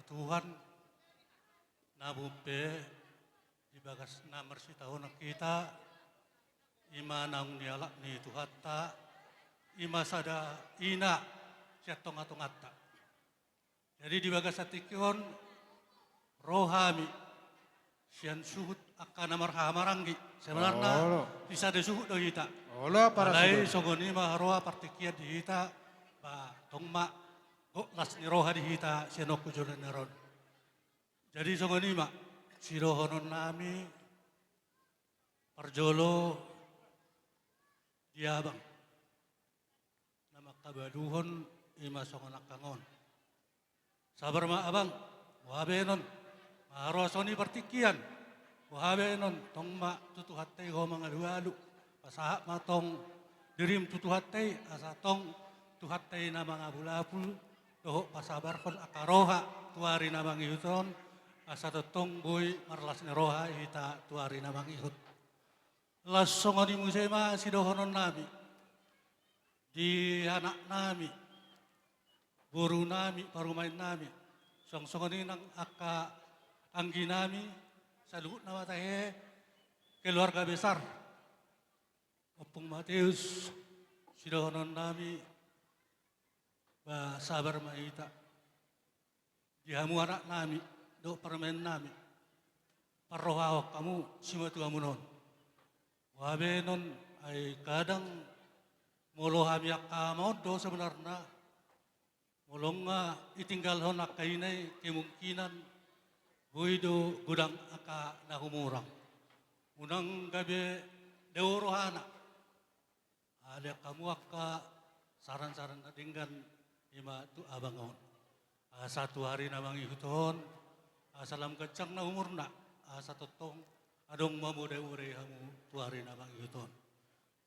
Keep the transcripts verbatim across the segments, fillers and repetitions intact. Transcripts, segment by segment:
Tuhan, namun pe di bagas na marsitaonon hita, i ma naung nialap ni Tuhanta, i ma sada ina sian tongatonganta. Jadi di bagasan tingki on ro hami sian suhut angka na marhahamaranggi. Sebenarna di sada suhut do hita. Alai songon i ma haroa partingkian di hita, ba tong ma gok las ni roha di hita sian on tu joloan ni ari on. Jadi songon i ma sidohononnami, parjolo di abang na mangkabaluhon, i ma songon angka on. Sabar ma abang, boha baenon, haroa songon i partingkian, boha baenon, tong ma tu Tuhanta i ho mangalualu, pasahat ma tong dirim tu Tuhanta i, asa tong Tuhanta i na mangapulapul, dohot pasabarhon angka roha tu ari na mangihut on, asa tongtong boi marlas ni roha hita tu ari na mangihut. Laos songon i muse ma sidohononnami di anaknami, borunami, parumaennami, songon i nang angka angginami, saluhutna ma tahe, keluarga besar Ompung Mateus, sidohononnami, ba sabar ma hita. Di hamu anaknami dohot parumaennami, parrohahon hamu simatuamuna on. Boha baenon, ai kadang molo hami angka ama on do sebenarna, molo nga ditinggalhon angka ina i, kemungkinan boi do godang angka na humurang. Unang gabe dao rohana. Alai hamu angka saransaran na denggan, i ma tu abang on. Asa tu ari na mangihut on, asa lam ganjang na umurna, asa tongtong adong mamodamodai hamu tu ari na mangihut on.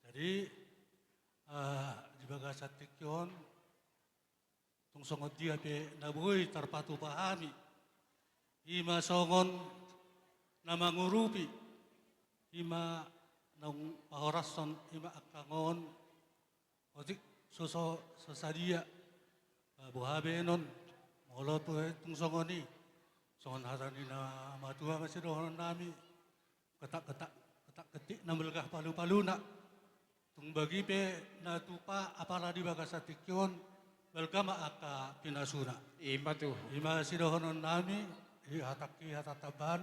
Jadi, ah, di bagasan tingki on, tung songon dia pe na boi tarpatupa hami, i ma songon na mangurupi, i ma naung pahorashon, i ma angka on, otik so, so, so sadia, ba boha baenon, molo tu, tung songon i, songon hata ni na matua ma sidohononnami, ketak-ketak, ketak-ketik na balga palupaluna. Tung bagi pe na tupa apala di bagasan tingki on, balga ma angka pinasuna. I ma tutu. I ma sidohononnami, i hatangki hata tambahan,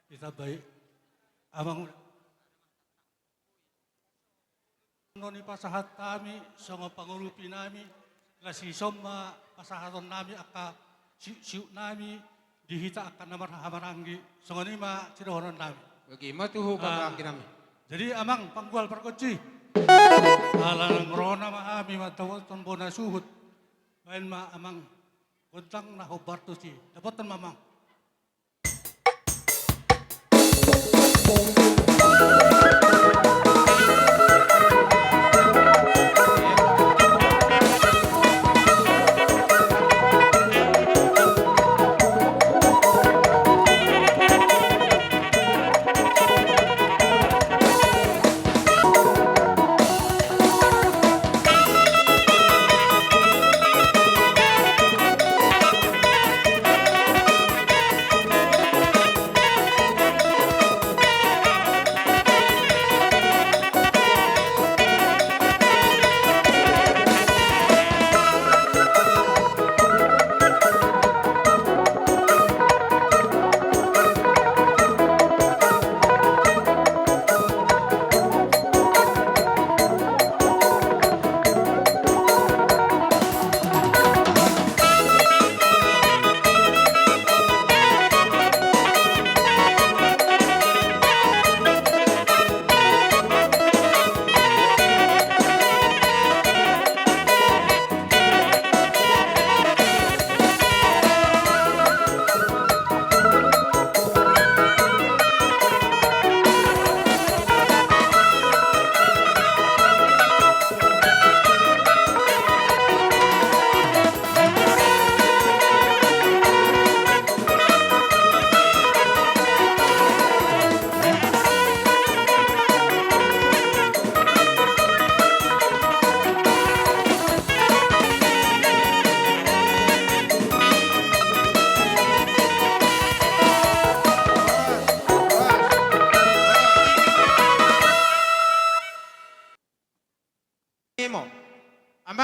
ditambai amang. Songon i pasahat hami songon pangurupinami, laos dison ma pasahatonnami angka siuksiuknami di hita angka na marhahamaranggi, songon i ma sidohononnami. Bagi ma tuhu, ah, pamarangginami. Jadi amang panggual pargonsi, ala nang ro nama hami mandapothon bona suhut, baen ma amang gondang na hombar tusi. Dapothon ma amang.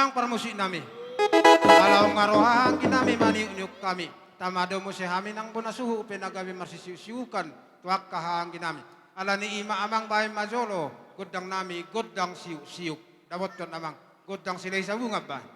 Parmusik nami. Ala nunga ro haha anggi nami maniuk-niuk hami. Tama do muse hami nang bona suhut pe na gabe marsisiuk-siukan tu angka haha anggi nami. Alani i ma amang, baen ma jolo gondang nami, gondang siuk-siuk. Dapothon amang, gondang Silehisa Bunga baen.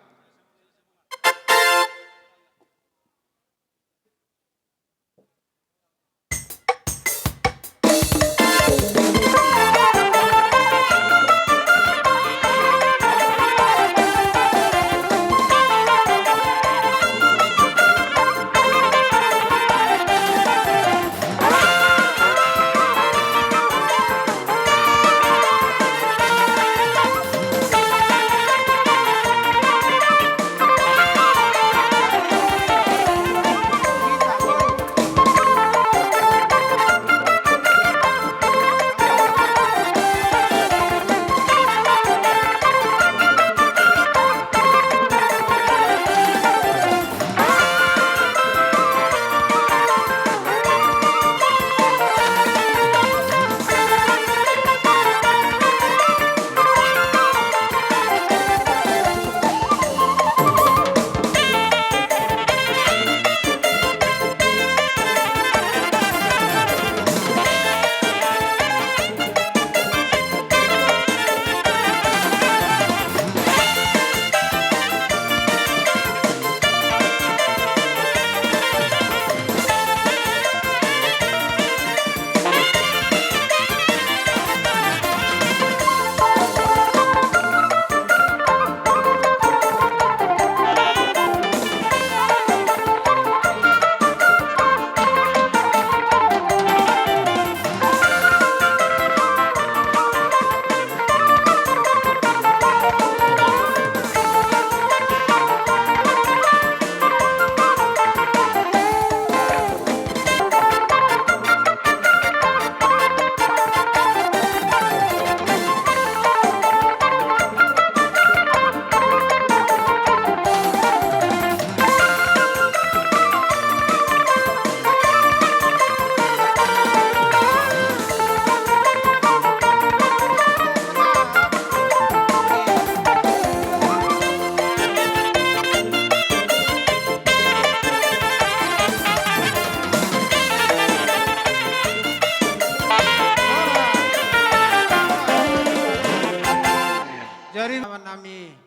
Jadi, teman nami,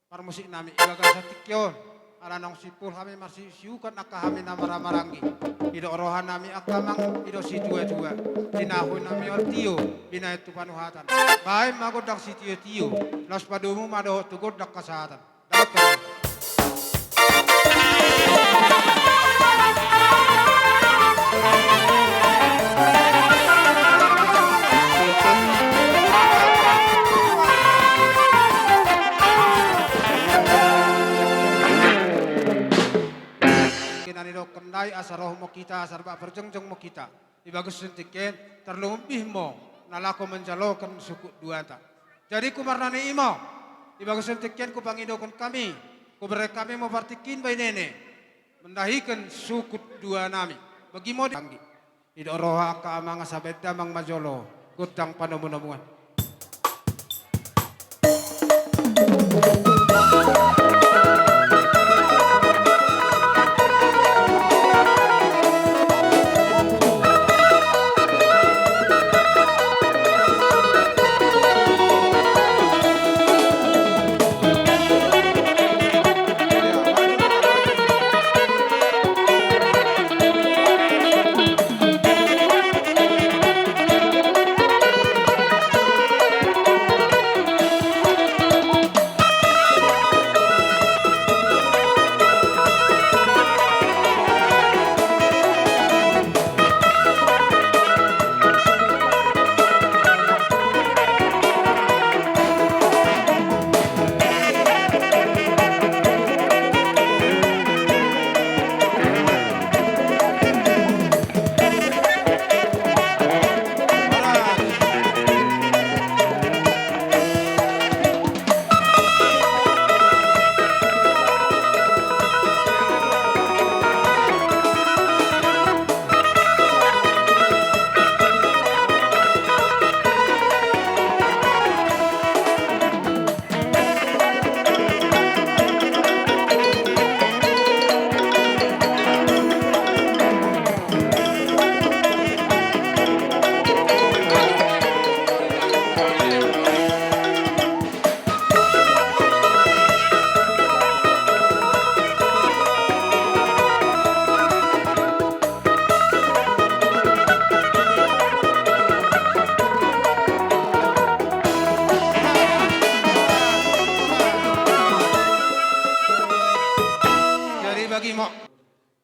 parmusik nami, di bagasan tingki on, ala naung simpul hami marsiuksiukan angka hami na marhamaranggi. Didok roha nami angka amang, didok situatua. Tinahu nami on tio, binahen tu panuhatan. Baen ma gondang sitiotio, laos padomu ma dohot tu gondang hasahatan. Dapothon. Kena ni dohot kendai asa roh ma hita, asa bak parjongjong ma hita. Di bagasan tingki on, tarlumobi hamu na laho manjalokan sungkun duanta. Jadi, humarnani i ma, di bagasan tingki on hupangidohon hami, hubereng hami ma partingkian baenon i, mandahikan sungkun dua nami. Bagi ma di anggi. Didok roha angka amang asa baen damang ma jolo gondang panomunomuan.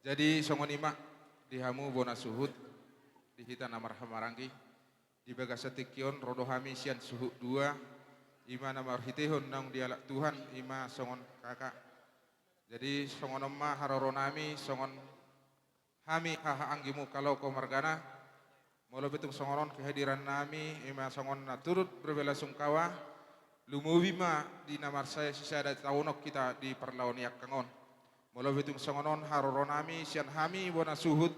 Jadi songon i ma di hamu bona suhut, di hita na marhahamaranggi, di bagasan tingki on ro do hami sian suhut dua, i ma na marhitehon naung dialap Tuhan, i ma songon kakak. Jadi songon on ma haroronami, songon hami hahaanggimu Kaloho Margana. Molo pe tung songon on kehadirannami, i ma songon na turut berbela sungkawa, lumobi ma di na marsaya sisada taon on hita di parlao ni angka on. Molo pe tung songon on haroronami sian hami bona suhut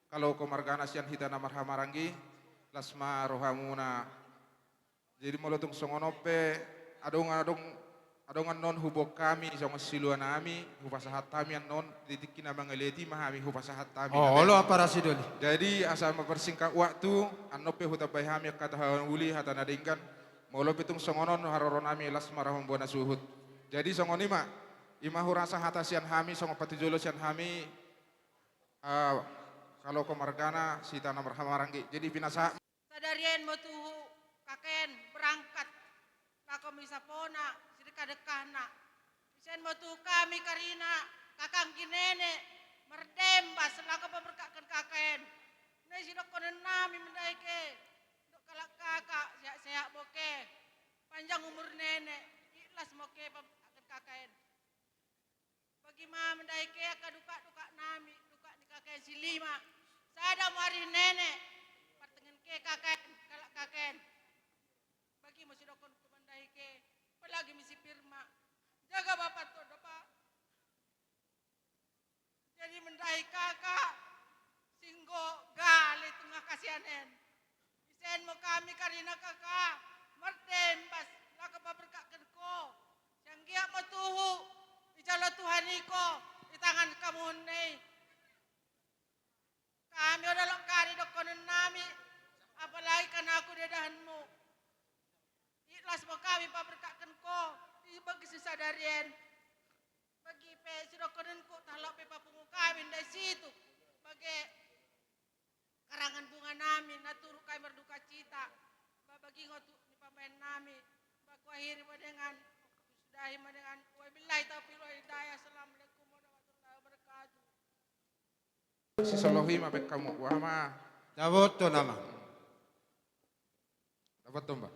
Kaloho Margana sian hita na marhahamaranggi, las ma rohamuna. Jadi molo tung songon on pe adong, adong, adong annon huboan hami songon siluanami, hupasahat hami annon, di tingki na mangelek i ma hami hupasahat hami. Oh, olo, apa rasidoli. Jadi asa mempersingkat waktu, annon pe hutambai hami angka hata na uli, hata na denggan. Molo pe tung songon on haroronami, las ma roha bona suhut. Jadi songon i ma, i ma hurasa hata sian hami, songon patujolo sian hami, ah, Kaloho Margana, hita na marhahamaranggi. Jadi pinasahat sadari on ma tuhu, kakek on berangkat. Laho misa pona, sidekadekahna. Isen ma tuhu hami karina, kakanggi nenek, mardembas, laho paberkatken kakek on. Nai sidohononnami mandaihe, dok halak kakak, sehat-sehat boke. Panjang umur nenek, ikhlas boke paberkatken kakek on. Bagi ma mandaihe angka dukak-dukaknami, dukak ni kakek on si Lima. Sada ma ari nenek, partengen ke kakek on, halak kakek on. Bagi ma sidohononku mandaihe, apalagi ma si Firma. Jaga bapak tu dapa. Jadi mandaihe kakak, singgo gale tungah kasian on. Isen ma hami karina kakak, mardembas, laho paberkatken ho. Sai anggiat ma tuhu, dijalo Tuhan i ho, di tangan hamu on i. Hami olo, lokkari dohononnami, apalagi kan aku di dahanmu. Ikhlas ma hami paberkatken ho, di bagi si sadari on. Bagi pe sidohononku, tahalak pe papungu hami ndai situ. Bagi karangan bunganami, na turut hami marduka cita. Ba bagi ho tu ni pamaennami. Ba huakhiri ma dengan, husudahi ma dengan, wabillahi taufiq wal hidayah. Assalamualaikum warahmatullahi wabarakatuh. Sisolohi ma baen hamu, boha ma. Dapothon nama. Dapothon ma.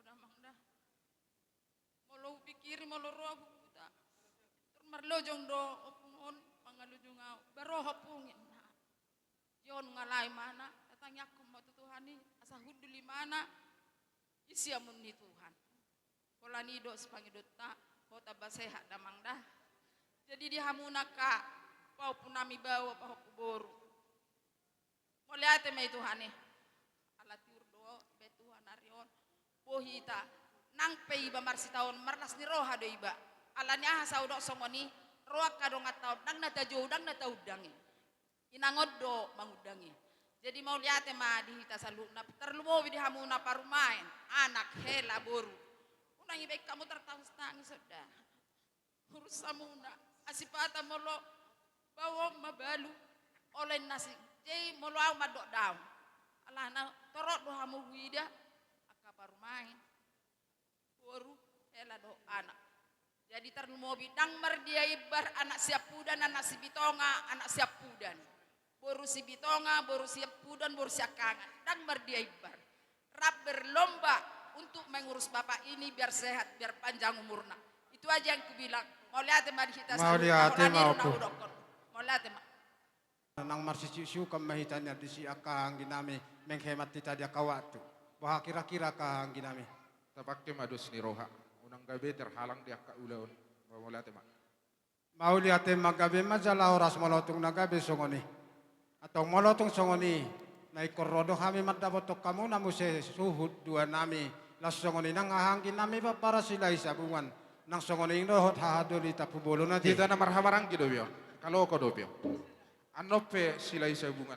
Amang da. Molo hupikiri, molo ro ahu huta, tor marlojong do ompung on mangalojong ahu. Ba ro ho ompung, inna. Di on nunga laho imana, tatangiangkon ma tu Tuhan i, asa hundul imana di siamun ni Tuhan. Holan i do sipangidoanta, ho tamba sehat da amang da. Jadi di hamuna angka pahompu nami baoa, pahompu boru, mauliate ma i Tuhan i. Ala tiur do dibaen Tuhan ari on. Boi hita, nang pe iba marsitaonon, marlas ni roha do iba. Ala ni aha sai hudok songon i? Ro angka donganta on, ndang na tajou, ndang na taundang i. Inang on do mangundang i. Jadi mauliate ma di hita saluhutna, tarlumobi di hamuna parumaen, anak, hela, boru. Unang dibaen hamu tartangis-tangis on da. Urus hamuna, asipata molo baoa on mabalu, olo inna asing. Jadi molo ahu mandok daong, alana torop do hamu huida, angka parumaen, boru, hela dohot anak. Jadi tarlumobi, ndang mardia imbar anak siampudan, anak sibitonga, anak siampudan. Boru sibitonga, boru siampudan, boru siangkangan. Ndang mardia imbar. Rap berlomba untuk mengurus bapak ini biar sehat, biar panjang umurna. Itu aja yang kubilang. Mauliate ma di hita saluhutna. Mauliate ma, holan i do na hudokkon. Mauliate ma. Nang marsisiusiukan ma hita nian disi angka anggi nami, menghemat hita di angka waktu. Boha kira-kira angka anggi nami? Tapangke ma dos ni roha, unang gabe terhalang di angka ulaon. Mauliate ma. Mauliate ma, gabe ma jala horas molo tung na gabe songon i. Antong molo tung songon i, na ingkon ro do hami mandapothon hamuna muse suhut dua nami, laos songon i nang haha anggi nami Bapa Silahisabungan, nang songon i dohot haha doli Tampubolon ate. Hita na marhaha maranggi dope on, kaloko dope on. Annon pe Silahisabungan.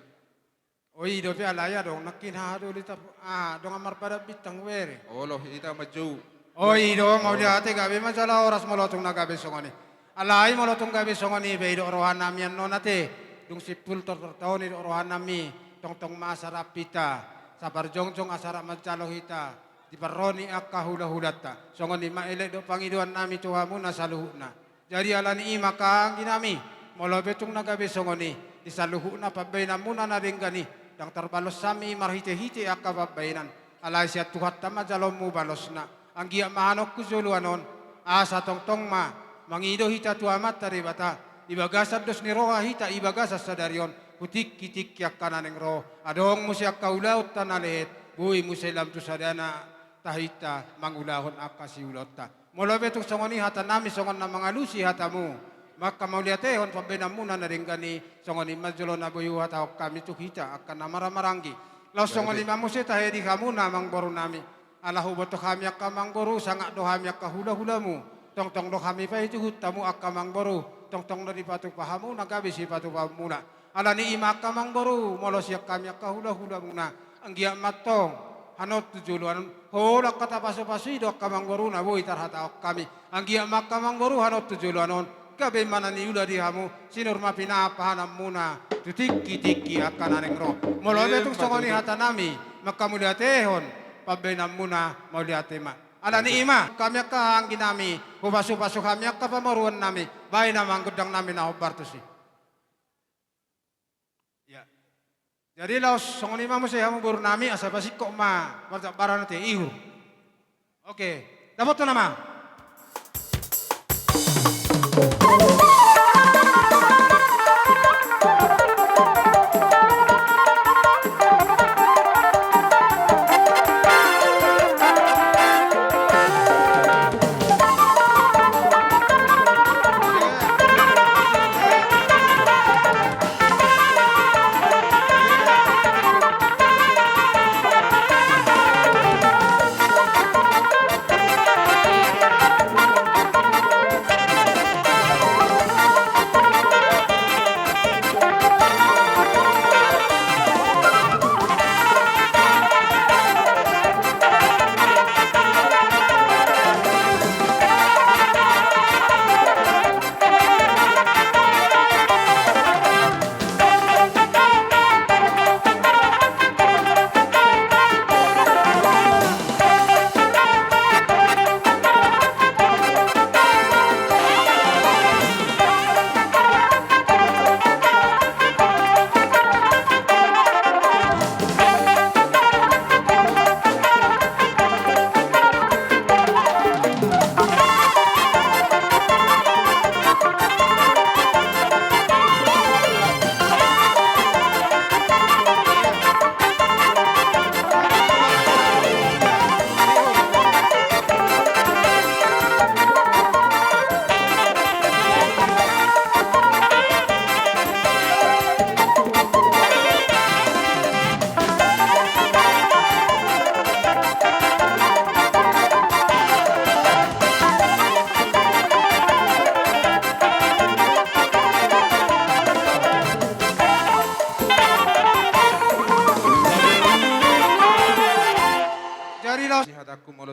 O i dope, alai adong nangkin haha doli Tampu, ah, dongan marpadan bintang bere. Olo, hita manjou. O i do, mauliate, gabe ma jala horas molo tung na gabe songon i. Alai molo tung gabe songon i pe, didok roha nami annon ate. Dung simpul tortor taon, didok roha nami, tongtong ma asa rap hita, saparjongjong asa rap manjalo hita di parro ni angka hulahulanta. Songon i ma elek dohot pangidoan nami tu hamuna saluhutna. Jadi ala ni i ma angka anggi nami, molo pe tung na gabe songon i, di saluhutna pambaenanmuna na denggan i, ndang tarbalos hami marhitehite angka pambaenan. Alai sian Tuhanta ma jaloonmu balosna. Anggiat ma hamu tu joloan on, asa tongtong ma mangido hita tu Amanta Debata, di bagasan dos ni roha hita di bagasan sadari on, hu tingkitingki angka na naeng ro. Adong muse angka ulaonta na lehet, boi muse lam tu sadana tahinta mangulahon angka siulaonta. Molo pe tung songon i hata nami songon na mangalusi hatamu, ma angka mauliatehon pambaenanmuna na denggan i, songon i ma jolo na boi huhatahon hami tu hita angka na marhaha maranggi. Laos songon i ma muse tahe di hamuna amangboru nami. Ala huboto hami angka amangboru, sangap do hami angka hulahulamu. Tongtong do hami paihutihut hamu angka amangboru, tongtong do dipatupa hamu na gabe sipatupaonmuna. Ala ni i ma angka amangboru, molo sian hami angka hulahulamuna, anggiat ma antong hanon tu joloan on, holan hata pasupasu i do angka amangboru na boi tarhatahon hami. Anggiat ma angka amangboru hanon tu joloan on, gabe ma na niula di hamu, sinur ma pinahan pahananmuna tu tingkitingki angka na naeng ro. Molo pe tung songon i hata nami, ma angka mauliatehon pambaenanmuna, mauliate ma. Ala ni i ma, hami angka anggi nami, hupasupasu hami angka pamoruon nami, bahen ma gondang nami na hombar tusi. Ya. Jadi laos songon i ma muse hamu boru nami, asa pasingkop ma marjambaran ate, ihur. Oke, dapothon nama.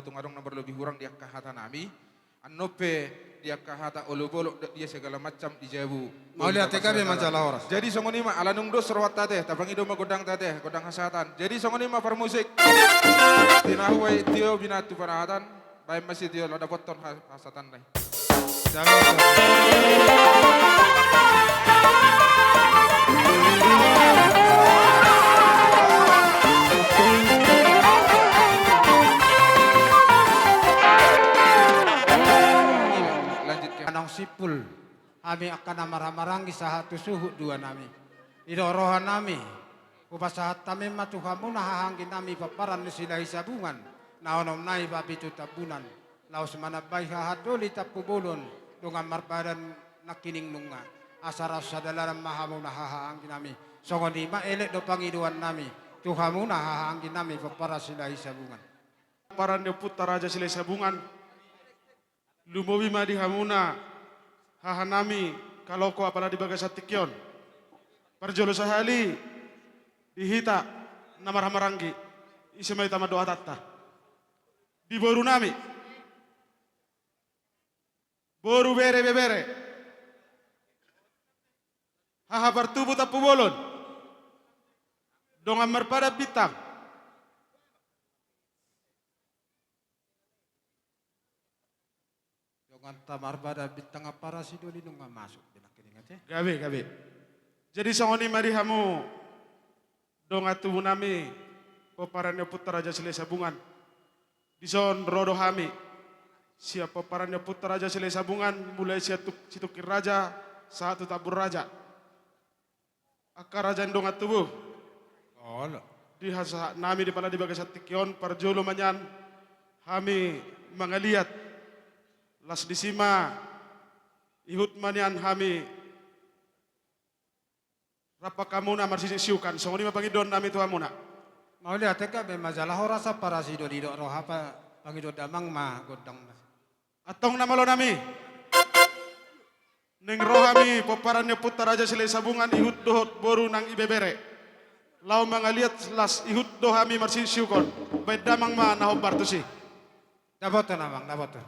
Tung adong na marlobi hurang di angka hata nami. Annon pe di angka hata olopolop dohot dia segala macam di jabu. Mauliate gabe ma jala horas. Jadi songon i ma, ala nunga dos rohanta ate, tapangido ma gondangta ate, gondang hasahatan. Jadi songon i ma parmusik. Tinahu ai tio binatu panahatan, baen ma sitio laho dapothon ha-, hasahatan nai. Lanjut ke. Anong simpul. Hami angka na marhahamaranggi sahat tu suhut dua nami. Didok roha nami. Hupasahat hami ma tu hamuna hahaanggi nami pomparan ni Silahi Sabungan. Na onom nai papitu Tambunan. Laos manambai haha doli Tampubolon. Dongan marbadan nangkining nunga. Asa raos sadalanan ma hamuna hahaanggi nami. Songon i ma elek do pangidoan nami. Tu hamuna hahaanggi nami pomparan Silahi Sabungan. Pomparan ni ompunta Raja Silahi Sabungan. Lumobi ma di hamuna haha nami Kaloko apala di bagasan tingki on. Parjolo sahali di hita na marhahamaranggi, ise ma hita mandok hatanta. Di boru nami. Boru, bere, ibebere. Haha partubu Tampubolon. Dongan marpadan bintang. Donganta marpadan bintang, ampara sidoli nunga masuk. Gabe, gabe. Jadi songon i ma di hamu dongan tubu nami, pomparan ni ompunta Raja Silahi Sabungan. Dison ro do hami sian pomparan ni ompunta Raja Silahi Sabungan, mulai sian tuk-, Situngkir Raja sahat tu Tambun Raja. Angka raja ni dongan tubu. Olo. Di hasahat nami di pala di bagasan tingki on, parjolo ma nian hami mangaliat. Las disi ma ihut ma nian hami rap angka hamuna marsiuksiukan. Songon i ma pangidoan nami tu hamuna. Mauliate gabe ma jala horas, ampara sidoli, didok roha pa-, pangidoan damang ma gondang. Antong na malo nami. Naeng ro hami pomparan ni ompunta Raja Silahi Sabungan ihut dohot boru nang ibebere. Laho mangaliat, las ihut do hami marsiuksiukon. Baen damang ma na hombar tusi. Dapothon amang, dapothon.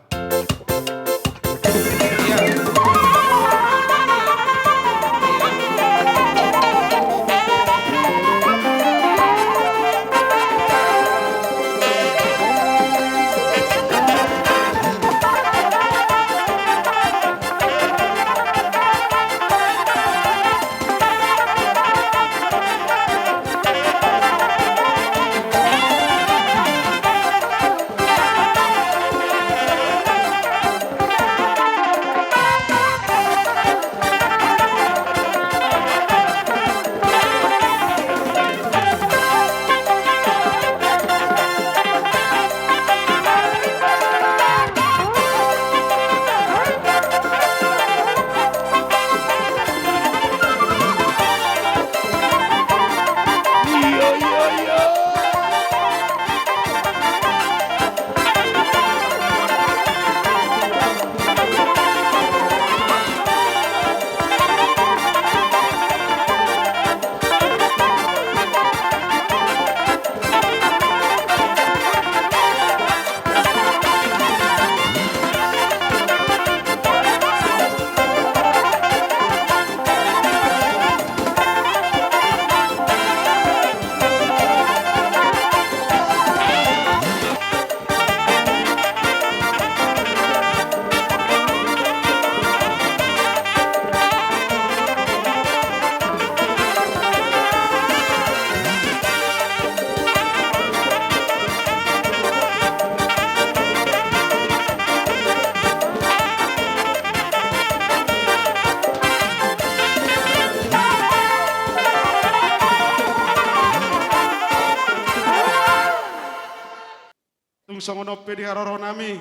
Tung songon on pe di haroro nami,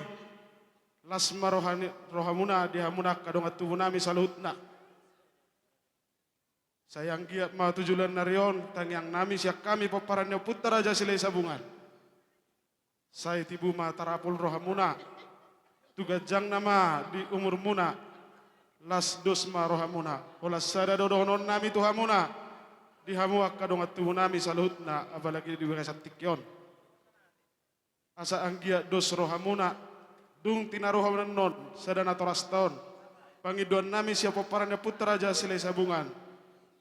las ma roha ni, rohamuna di hamuna angka dongan tubu nami saluhutna. Sai anggiat ma tu joloan ni ari on, tangiang nami sian hami pomparan ni ompunta Raja Silahi Sabungan. Sai tibu ma tarapul rohamuna, tu ganjangna ma di umurmuna, las dos ma rohamuna. Holan sada do dohonon nami tu hamuna, di hamu angka dongan tubu nami saluhutna, apalagi di bagasan tingki on. Asa anggiat dos rohamuna, dung tinaruhon annon sada natorasta on, pangidoannami sian pomparan ni ompunta Raja Silahisabungan,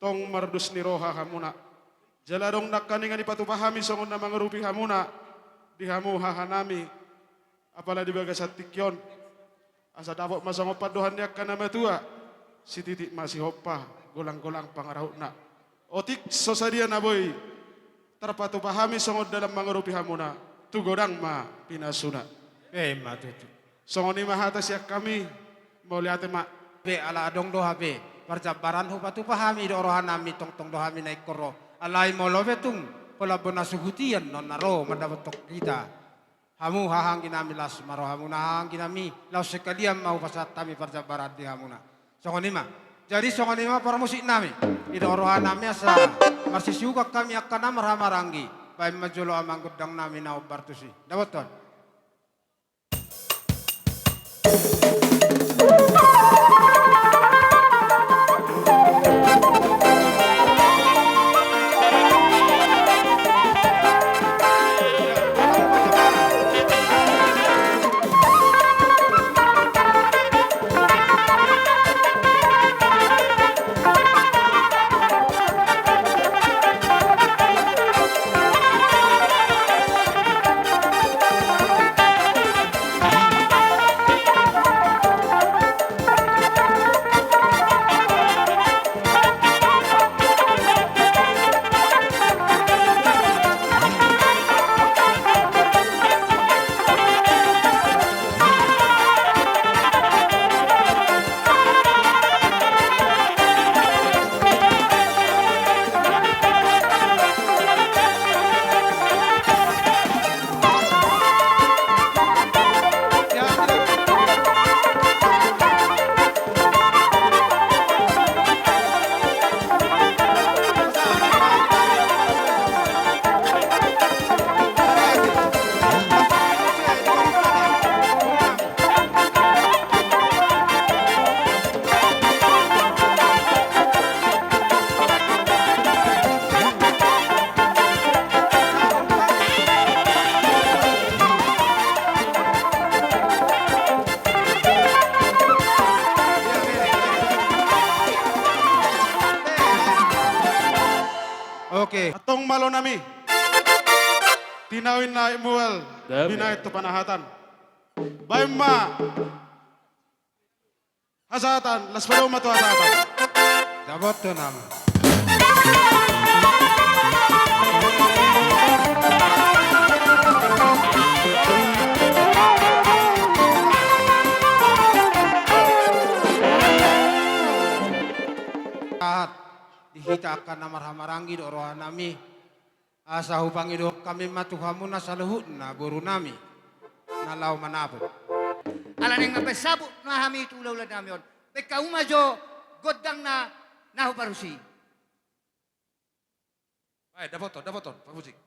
tong mardos ni roha hamuna. Jala adong nangkaningan dipatupa hami songon na mangurupi hamuna di hamu hahanami, apala di bagasan tingki on. Asa dapot ma songon pandohan ni angka na matua, sititik ma sihompa, golang-golang pangarahutna. Otik so sadia na boi tarpatupa hami songon dalan mangurupi hamuna, tu godang ma pinasuna. Emma tutu. Songon i ma hata sian hami, mauliate ma. Pe ala adong do hape parjambaran hupatupa hami dohot rohanami, tongtong do hami na ingkon ro. Alai molo pe tung, pola bona suhutian non na ro mandapothon hita. Hamu haha angginami, las ma rohamuna haha angginami, laos sekalian ma hupasahat hami parjambaran di hamuna. Songon i ma. Jadi songon i ma parmusiknami. Didok rohanami asa marsisiukan hami angka na marhahamaranggi. Baen ma jolo amang gondangnami na hombar tusi. Dapothon. Oke. Antong malonami. Tinawi na aek mual, binaen tu panahatan. Baen ma hasahatan, las padomu ma tu hasahatan. Dapothon nama. Sahat di hita angka na marhahamaranggi dohot rohanami. Asa hupangidohon hami ma tu hamuna saluhutna borunami na laho manapot. Ala naeng mambaen sabut ma hami tu ulaulannami on. Baen hamu ma jo gondang na, na huparusi. Bae, dapothon, dapothon, parmusik.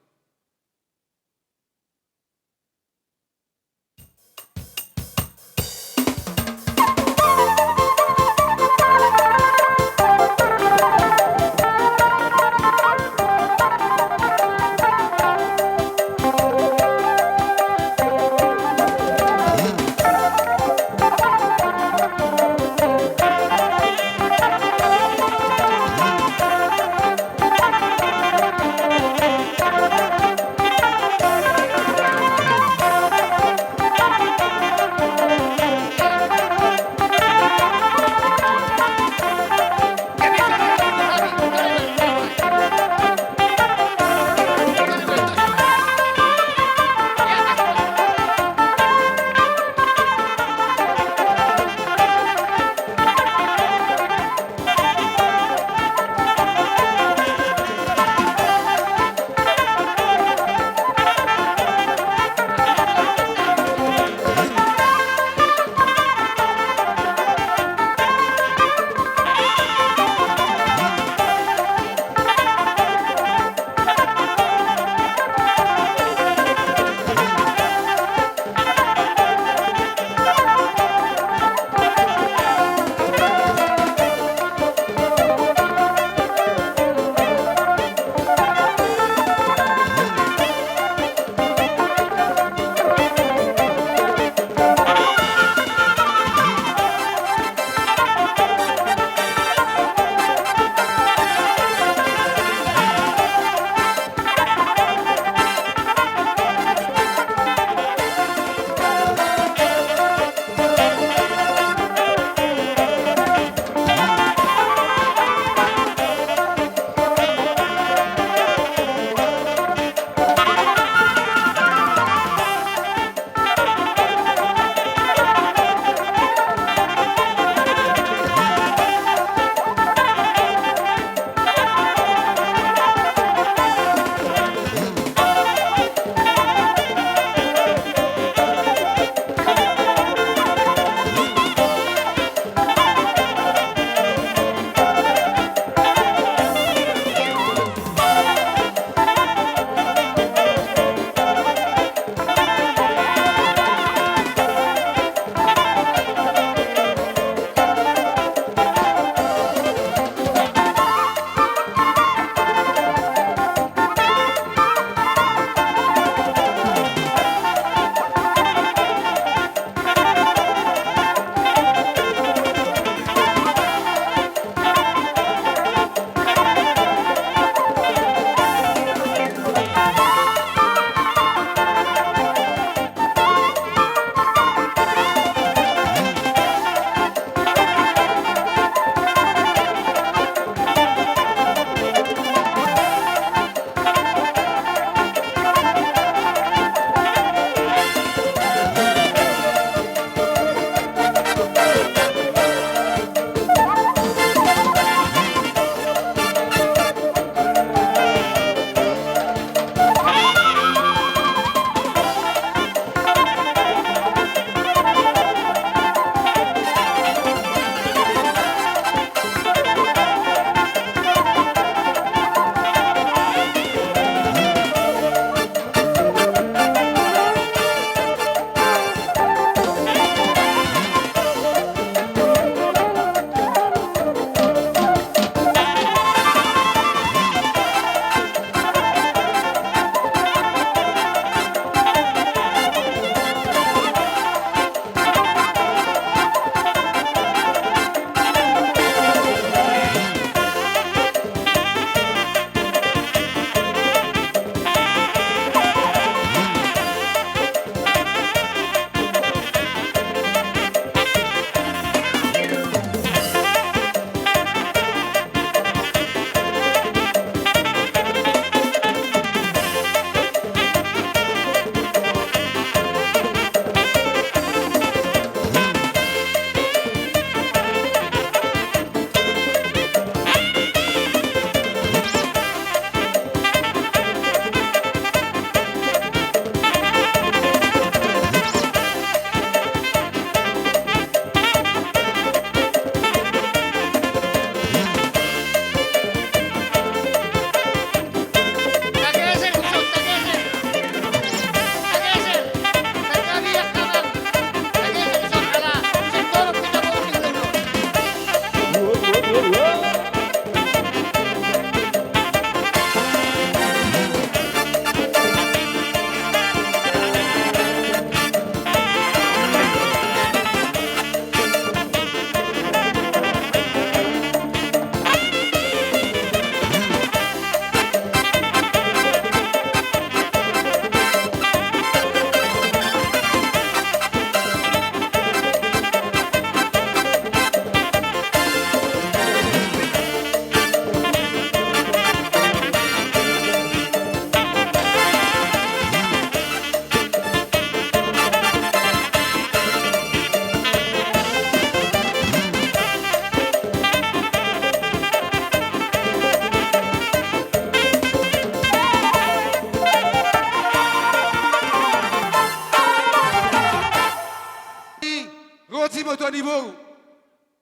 Sibotoan ni boru.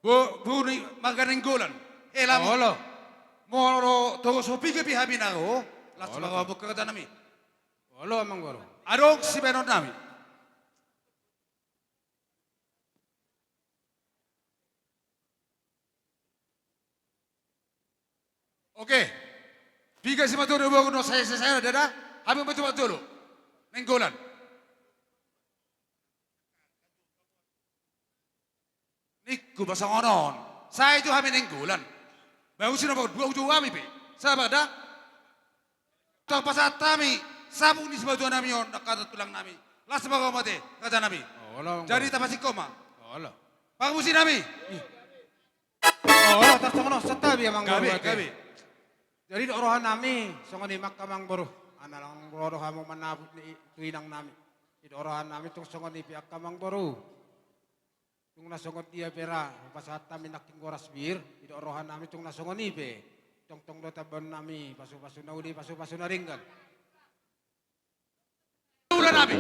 Bo-, boru ni marga Nainggolan. Hela. Olo. Molo tung so piga pe hami na ro, las ma roha muna raja nami. Olo, amang boru. Adong sibaenon nami. Oke. Piga sibotoan ni boru na sai, sai, sai, dada. Hami ma tubu jolo. Nainggolan. Ningku ma songon on. Sai tu hami Nainggolan. Baru si nomor dua ujou hami pe. Sabar da. Tung pasahat hami sabun ni sibotoan nami on, angka tulang nami. Las ma roha muna, raja nami. Olo, amang boru. Jadi tapasingkop ma. Olo. Parmusi nami. Ih. Olo, tar songon on, santabi, amang boru, gabe, ate. Gabe. Jadi didok roha nami songon i ma, angka amang boru. Ala naung ro do hamu manabut ni i-, tu inang nami. Didok roha nami tung songon i pe, angka amang boru. Tung na songon dia pe ra hupasahat hami nangkin goras bir, didok roha nami tung na songon i pe. Tongtong do tambaon nami pasupasu na uli, pasupasu na denggan. Ulaon nami.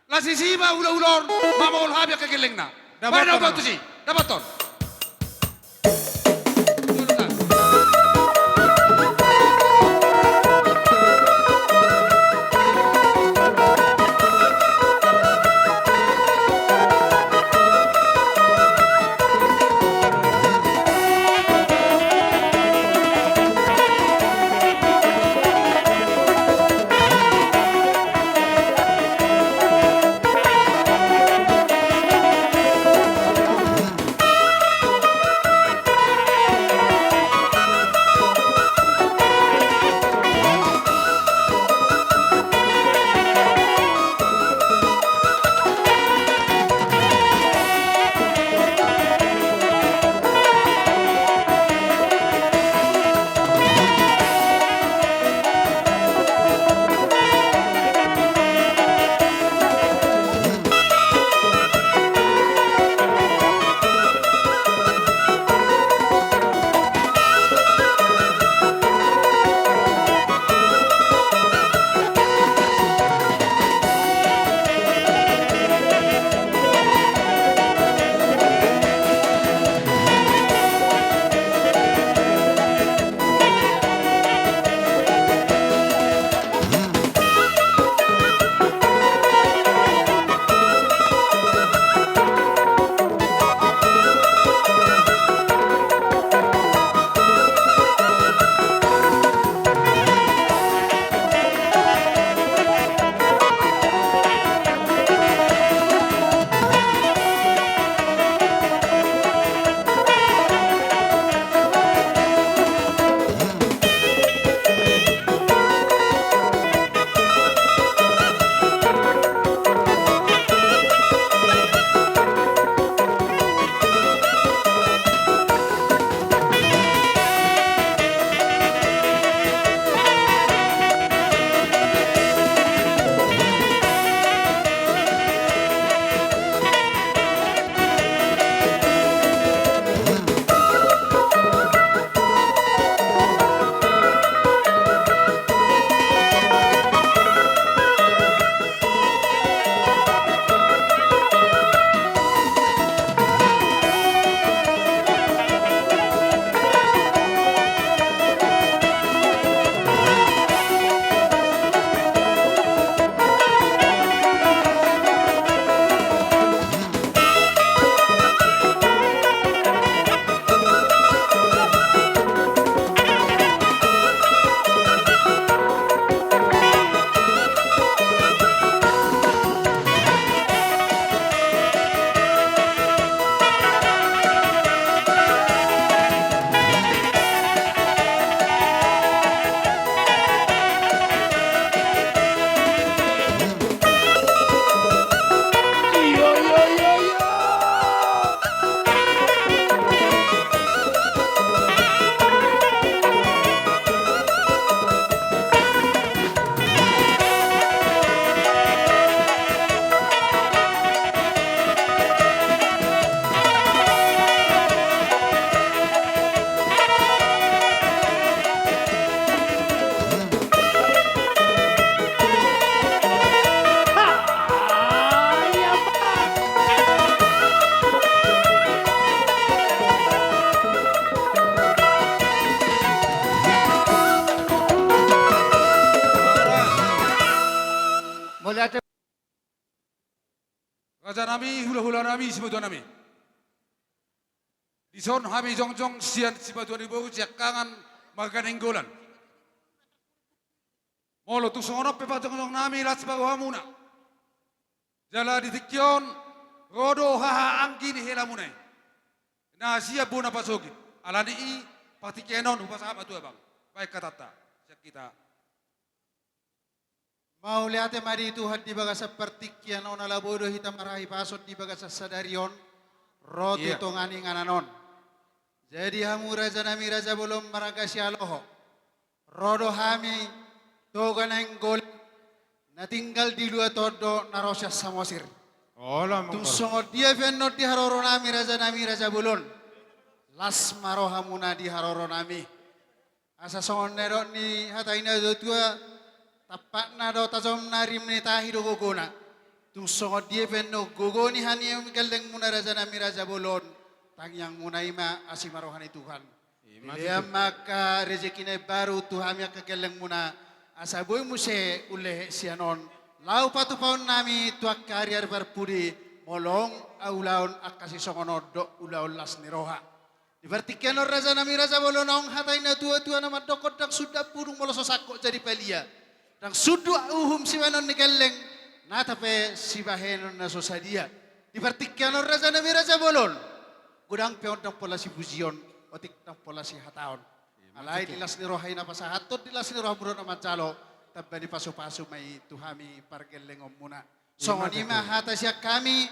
Laos disi ma ulaon on mamangol hami angka gellengna. Dapothon. Mari dapothon tusi. Dapothon. Rajanami, hulahulanami, simatuanami. Dison hami jongjong sian simatua ni boru siangkangan marga Nainggolan. Molo tung songon on pe pajongjongnami, las ma rohamuna. Jala di tingki on ro do haha anggi ni helamuna i, na sian bona pasogit. Alani i partingkian on hupasahat ma tu abang. Baen hatanta sian hita. Mauliate ma di Tuhan di bagasan partingkian on, ala boi do hita marhahipason di bagasan sadari on ro tu, iya, tonga ni inganan on. Jadi hamu rajanami raja bolon marga Sihaloho, ro do hami Toga Nainggolan na tinggal di Luat Tondo na ro sian Samosir. Tung songon dia pe annon di haroronami rajanami raja bolon, las ma rohamuna di haroronami. Asa songon na nidok ni hata ni natuatua, tampakna do tajomna, rim ni tahi do gogona. Tung songon dia pe annon gogo ni hami gellengmuna rajanami raja bolon, tangiangmuna i ma asi ma roha ni Tuhan. Dilean ma angka rejeki na imbaru tu hami angka gellengmuna, asa boi muse ulehe sian on laho patupaonnami tu angka ariari parpudi, molo ulaon angka sisongon on do ulaon las ni roha. Di partingkian on rajanami raja bolon, adong hata ni natuatua na mandokkon, ndang sundut ampudung molo so sangkot jadi palia, ndang sundut uhum sibahenon ni gelleng, nata pe sibahenon na so sadia. Di partingkian on rajanami raja bolon, godang pe on ndang pola sipujion, otik ndang pola sihataon. Alai di las ni roha i na pasahathon, di las ni roha muna na manjalo, tamba ni pasupasu ma i tu hami pargellengonmuna. Songon i ma hata sian hami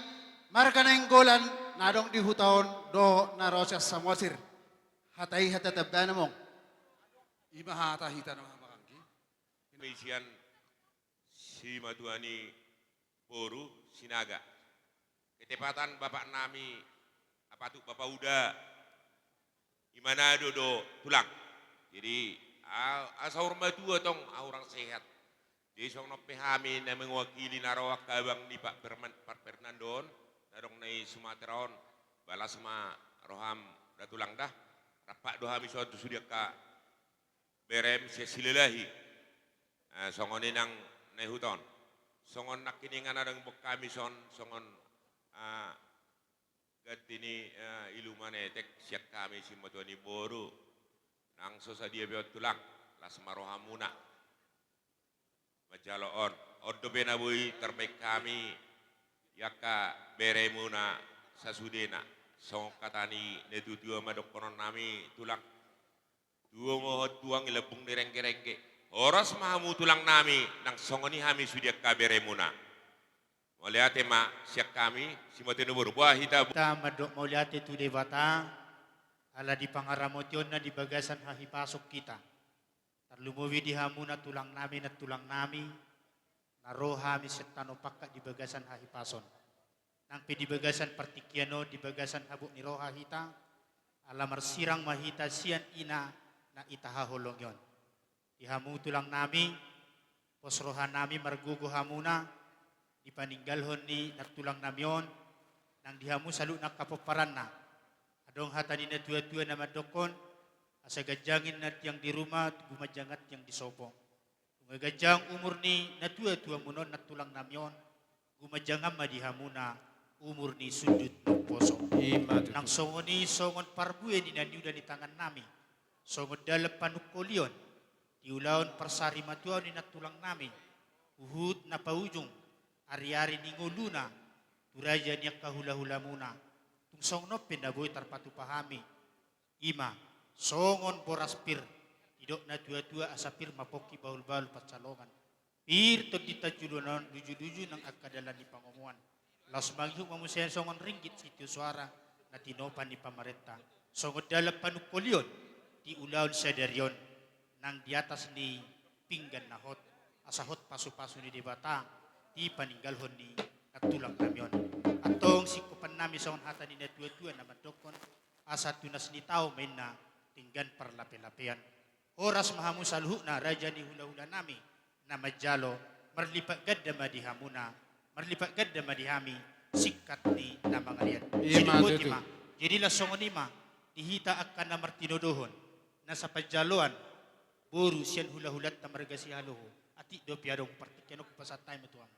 marga Nainggolan na adong di huta on dohot na ro sian Samosir. Hata i hata tambana, Amang. I ma hata hita na marhaha anggi. Ima i sian simatua ni boru Sinaga. Ketepatan bapaknami, apa tu, bapa uda, i ma na do do tulang. Jadi, a-, asa saur matua tong, a, hurang sehat. Jadi songon on pe hami na mewakili na ro angka abang ni Pak Perman-, Pak Fernando on, na adong na i Sumatera on, ba las ma roham da tulang da. Rap do hami songon tu sude angka berem sian Silalahi. Eh, songon i nang na i huta on. Songon nangkiningan adong boan hami son, songon, ah, ganti ni, eh, iluman etek sian hami simatua ni boru. Nang so sadia pe on tulang, las ma rohamuna. Manjalo on, on dope na boi tarbaen hami, i angka beremuna sasudena. Songon hata ni natuatua ma dohononnami tulang. Tuo ma ho tuang i lambung ni renggerengge. Horas ma hamu tulangnami, nang songon i hami sude angka beremuna. Mauliate ma sian hami, simatua ni boru. Boha hita bo- Hita mandok mauliate tu Debata, ala di pangaramotionna di bagasan hahipason hita. Tarlumobi di hamu na tulangnami, nantulangnami, na ro hami sian tano Pangkak di bagasan hahipason. Nang pe di bagasan partingkian on, di bagasan habot ni roha hita, ala marsirang ma hita sian i na, na hita haholongi on. Di hamu tulangnami, pos rohanami margogo hamuna, di paninggalhon ni nantulangnami on, nang di hamu saluhutna angka pomparanna. Adong hata ni natuatua na mandokkon, asa ganjang ninna tiang di ruma, gumanjang tiang di sopo. Nunga ganjang umur ni natuatuamuna on nantulangnami on, gumanjangan ma di hamuna umur ni sundut na umposo. Ima tutu. Nang songon i songon parbue ni na niula ni tangannami, songon dalan panungkolion di ulaon parsarimatuaon ni nantulangnami, huhut na paujung ariari ni ngoluna tu raja ni angka hulahulamuna. Tung songon on pe na boi tarpatupa hami. Ima, songon boras pir, didok natuatua asa pir ma pongki bahulbahul pansalongan. Pir tondinta juluan on lujuluju nang angka dalan ni pangomoan. Laos mangihut ma muse songon ringgit sitio soara na tinopa ni pamarenta. Songon dalan panungkolion di ulaon sadari on nang di atas ni pinggan na hot, asa hot pasupasu ni Debata di paninggalhon ni nantulangnami on. Antong singkopannami songon hata ni natuatua na mandokkon, asa tunas ni tao ma inna denggan parlapelapean. Horas ma hamu saluhutna raja ni hulahulanami na manjalo, marlipat ganda ma di hamuna, marlipat ganda ma di hami singkat ni na mangalean. Ima tutu. Jadi laos songon i ma di hita angka na martinodohon, na sapanjaloan boru sian hulahulanta marga Sihaloho, atik dope adong partingkian on hupasahat hami ma tu hamu.